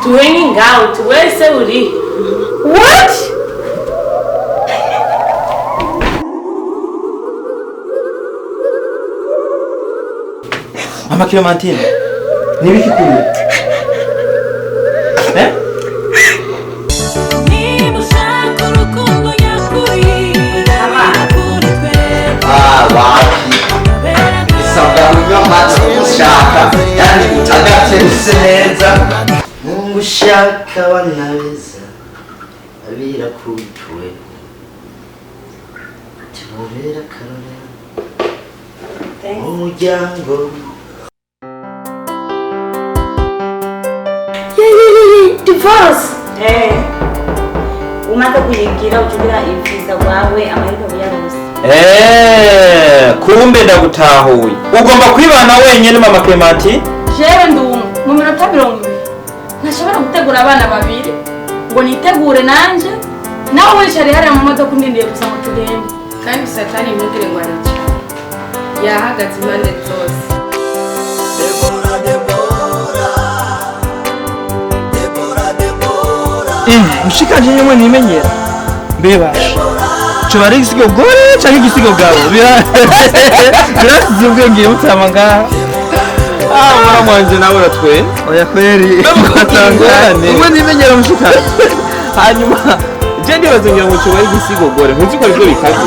To hanging out. Wese uri? What? Mama Clementine, nibiki kuri? Eh? Ah, wapi isabwa kunywa amata ushaka kandi utagatse neza. Ngushaka abana beza abirakutwe tubera akarorero umuryango. Divorce. Eh. Umaze kuyigira ucugira ivisa rwawe amahirwe uyarose. Eh, kumbe ndagutahuye. Ugomba kwibana wenyene Mama Clementine? Jewe ndumwe mu minota 20 ntashobora gutegura abana babiri ngo nitegure nanje nawe wicare hariya mu modoka undindiye gusa ngo tugende. Kandi Satani ntugire ngo aricara. Yahagaze impande zose. Mushikanje nyemwe nimenyera mbebasha coba ari igisigo gore canke igisigo gabo birasize ubwenge mutama ngaha. Ah, mwana mwanje nawe uratwe. Oya kweri Batangane. Umwe nimenyera mushikanje. Hanyuma je ndibaza ngira ngo coba ari igisigo gore, ntuzi ko arivyo bikaze.